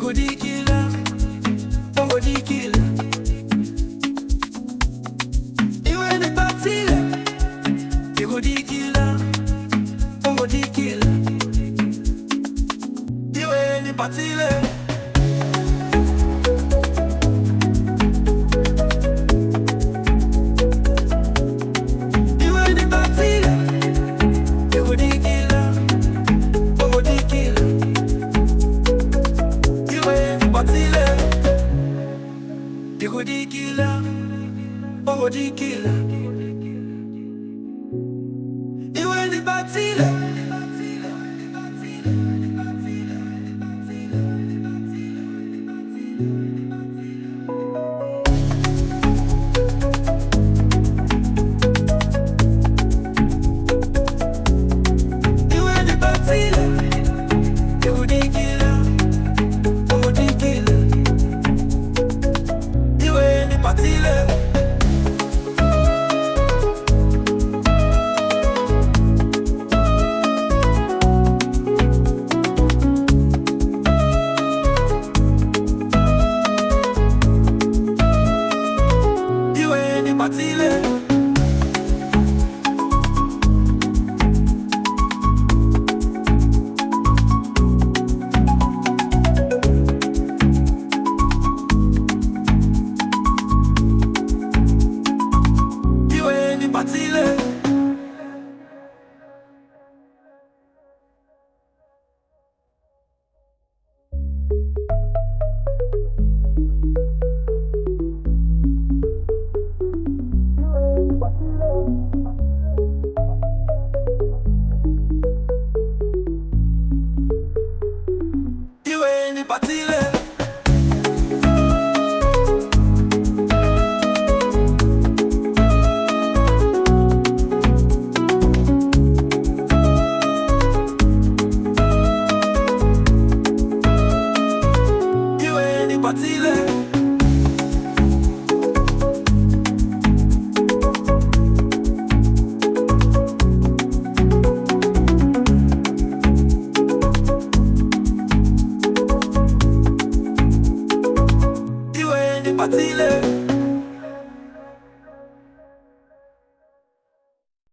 Ndikudikila, ongodikila. Iwe ndipatile. Ndikudikila, ongodikila. Iwe ndipatile. Iwe ndipatile. Ndikudikila, ongodikila. Iwe ndipatile. Ndikudikila, ongodikila. Iwe ndipatile. Iwe ndipatile. Ndikudikila, ongodikila. Iwe ndipatile. Iwe ndipatile. Iwe ndipatile. Iwe ndipatile.